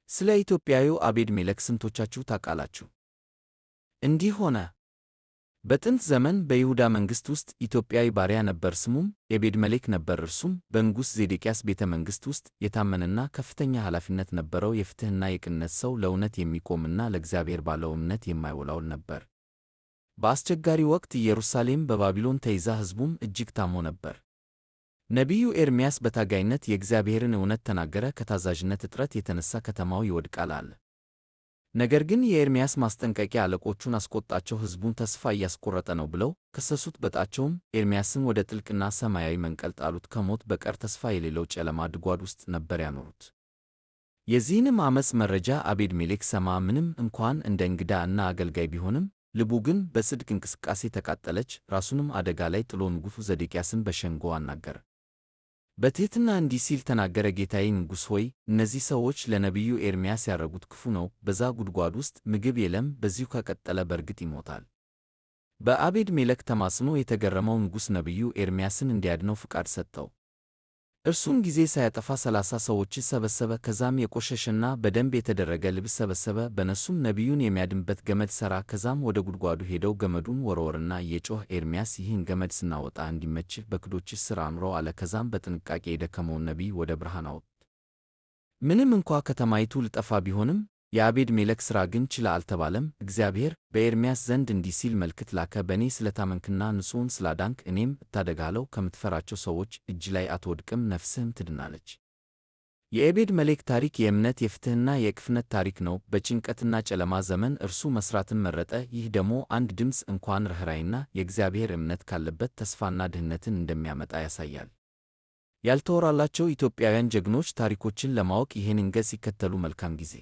ስለ ኢትዮጵያዊው አቤድ-ሜሌክ ስንቶቻችሁ ታውቃላችሁ? እንዲህ ሆነ። በጥንት ዘመን በይሁዳ መንግሥት ውስጥ ኢትዮጵያዊ ባሪያ ነበር፣ ስሙም ኤቤድ-ሜሌክ ነበር። እርሱም በንጉሥ ዜዴቅያስ ቤተ መንግሥት ውስጥ የታመነና ከፍተኛ ኃላፊነት ነበረው። የፍትሕና የቅንነት ሰው፣ ለእውነት የሚቆምና ለእግዚአብሔር ባለው እምነት የማይወላውል ነበር። በአስቸጋሪ ወቅት ኢየሩሳሌም በባቢሎን ተይዛ ሕዝቡም እጅግ ታሞ ነበር። ነቢዩ ኤርምያስ በታጋይነት የእግዚአብሔርን እውነት ተናገረ። ከታዛዥነት እጥረት የተነሳ ከተማው ይወድቃል አለ። ነገር ግን የኤርምያስ ማስጠንቀቂያ አለቆቹን አስቆጣቸው። ሕዝቡን ተስፋ እያስቆረጠ ነው ብለው ከሰሱት። በጣቸውም ኤርምያስን ወደ ጥልቅና ሰማያዊ መንቀል ጣሉት። ከሞት በቀር ተስፋ የሌለው ጨለማ ጉድጓድ ውስጥ ነበር ያኖሩት። የዚህንም ዓመፅ መረጃ አቤድ-ሜሌክ ሰማ። ምንም እንኳን እንደ እንግዳ እና አገልጋይ ቢሆንም ልቡ ግን በጽድቅ እንቅስቃሴ ተቃጠለች። ራሱንም አደጋ ላይ ጥሎ ንጉሡ ዘዴቅያስን በሸንጎ አናገረ። በትሕትና እንዲህ ሲል ተናገረ። ጌታዬ ንጉሥ ሆይ፣ እነዚህ ሰዎች ለነቢዩ ኤርምያስ ያደረጉት ክፉ ነው። በዛ ጉድጓድ ውስጥ ምግብ የለም፣ በዚሁ ከቀጠለ በእርግጥ ይሞታል። በአቤድ ሜሌክ ተማጽኖ የተገረመው ንጉሥ ነቢዩ ኤርምያስን እንዲያድነው ፍቃድ ሰጠው። እርሱም ጊዜ ሳያጠፋ 30 ሰዎችን ሰበሰበ። ከዛም የቆሸሸና በደንብ የተደረገ ልብስ ሰበሰበ። በነሱም ነቢዩን የሚያድንበት ገመድ ሠራ። ከዛም ወደ ጉድጓዱ ሄደው ገመዱን ወረወረና እየጮኸ፣ ኤርምያስ፣ ይህን ገመድ ስናወጣ እንዲመችህ በክንዶችህ ስር አኑረው አለ። ከዛም በጥንቃቄ የደከመውን ነቢይ ወደ ብርሃን አወጡት። ምንም እንኳ ከተማይቱ ልጠፋ ቢሆንም የአቤድ ሜሌክ ሥራ ግን ችላ አልተባለም። እግዚአብሔር በኤርምያስ ዘንድ እንዲህ ሲል መልእክት ላከ። በእኔ ስለታመንክና ንጹሕን ስላዳንክ እኔም እታደግሃለሁ፣ ከምትፈራቸው ሰዎች እጅ ላይ አትወድቅም፣ ነፍስህም ትድናለች። የኤቤድ ሜሌክ ታሪክ የእምነት፣ የፍትሕና የቅፍነት ታሪክ ነው። በጭንቀትና ጨለማ ዘመን እርሱ መሥራትን መረጠ። ይህ ደግሞ አንድ ድምፅ እንኳን ርኅራኄና የእግዚአብሔር እምነት ካለበት ተስፋና ድህነትን እንደሚያመጣ ያሳያል። ያልተወራላቸው ኢትዮጵያውያን ጀግኖች ታሪኮችን ለማወቅ ይህንን ገጽ ይከተሉ። መልካም ጊዜ።